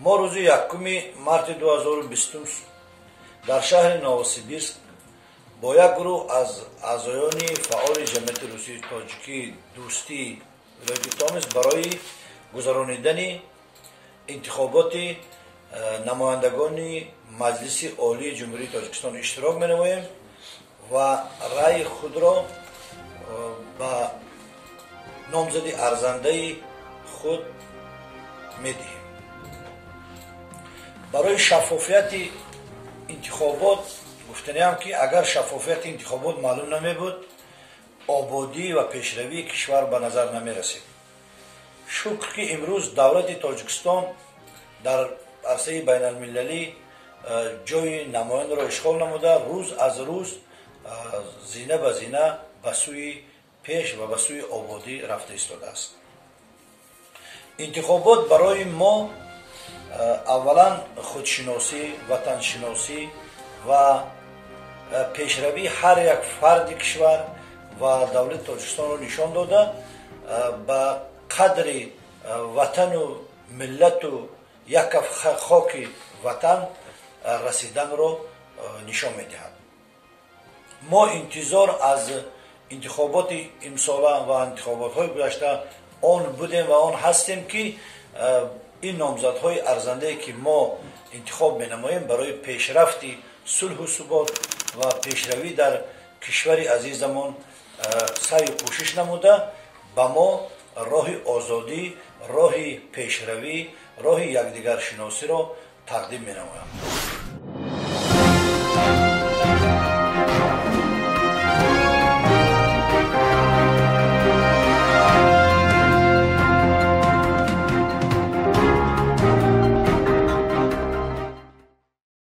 Мо рӯзи 1 марти 2020 дар шаҳри Новосибирск бо як гурӯҳ аз аъзоёни фаъоли ҷамъияти русии тоҷикии дӯстии вилояти Томск барои гузаронидани интихоботи намояндагони Маҷлиси Олии Ҷумҳурии Тоҷикистон иштирок менамоем ва раъйи худро ба номзади арзандаи худ медиҳем. Барои шаффофияти интихобот гуфтаниам, ки агар шаффофияти интихобот маълум намебуд, ободӣ ва пешравии кишвар ба назар намерасид. Шукр, ки имрӯз давлати Тоҷикистон дар арсаи байналмилалӣ ҷои намоёнро ишғол намуда, рӯз аз рӯз зина ба зина ба сӯи пеш ва ба сӯи ободӣ рафта истодааст. Интихобот барои мо аввалан худшиносӣ, ватаншиносӣ ва пешравии ҳар як фарди кишвар ва давлати Тоҷикистонро нишон дода, ба қадри ватану миллату як каф хоки ватан расиданро нишон медиҳад. Мо интизор аз интихоботи имсола ва интихоботҳои гузашта он будем ва он ҳастем, ки ин номзадҳои арзандае, ки мо интихоб менамоем, барои пешрафти сулҳу субот ва пешравӣ дар кишвари азизамон саъю кӯшиш намуда, ба мо роҳи озодӣ, роҳи пешравӣ, роҳи якдигаршиносиро тақдим менамоянд.